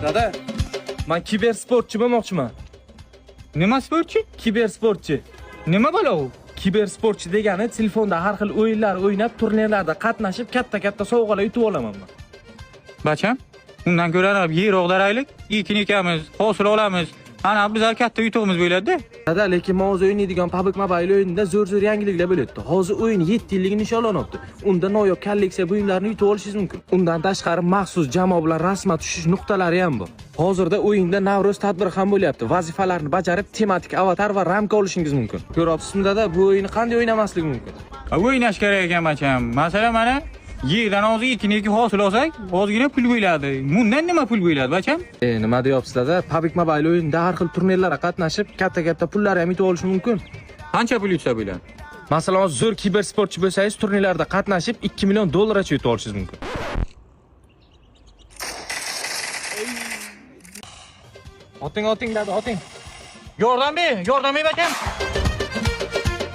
Dada, man kibersportchi bo'lmoqchiman. Nima sportchi? Kibersportchi. Nima balo u? Kibersportchi degani telefonda har xil o'yinlar o'ynab, turnirlarda qatnashib, katta-katta sovg'alar yutib olaman man. Bacham, undan ko'ra yer og'daraylik, ekin ekamiz, hosil olamiz. Ana bizlar katta yutug'imiz bo'ladi-da. Dada, lekin men hozir o'ynaydigan PUBG Mobile o'yinida zo'r-zo'r yangiliklar bo'lyapti. Hozir o'yin 7 yillik nishonlanyapti. Unda noyob kolleksiya buyumlarini yutib olishingiz mumkin. Undan tashqari maxsus jamoa bilan rasma tushish nuqtalari ham bor. Hozirda o'yinda Navro'z tadbiri ham bo'lyapti. Vazifalarni bajarib, tematik avatar va ramka olishingiz mumkin. Ko'ryapsizmi dada, bu o'yinni qanday o'ynamaslik mumkin? O'ynash kerak ekan bacham. Masalan, mana yerdan hozir ekin ekib hosil olsak, ozgina pul bo'ladi. Bundan nima pul bo'ladi, bacham? Nima deyapsiz dada? PUBG Mobile o'yinida har xil turnirlarga qatnashib, katta-katta pullar ham yutib olish mumkin. Qancha pul yutsa bo'ladi? Masalan, hozir zo'r kibersportchi bo'lsangiz, turnirlarda qatnashib 2 million dollargacha yutib olishingiz mumkin. Oting, oting dada, oting. Yordam ber, yordam ber bacham.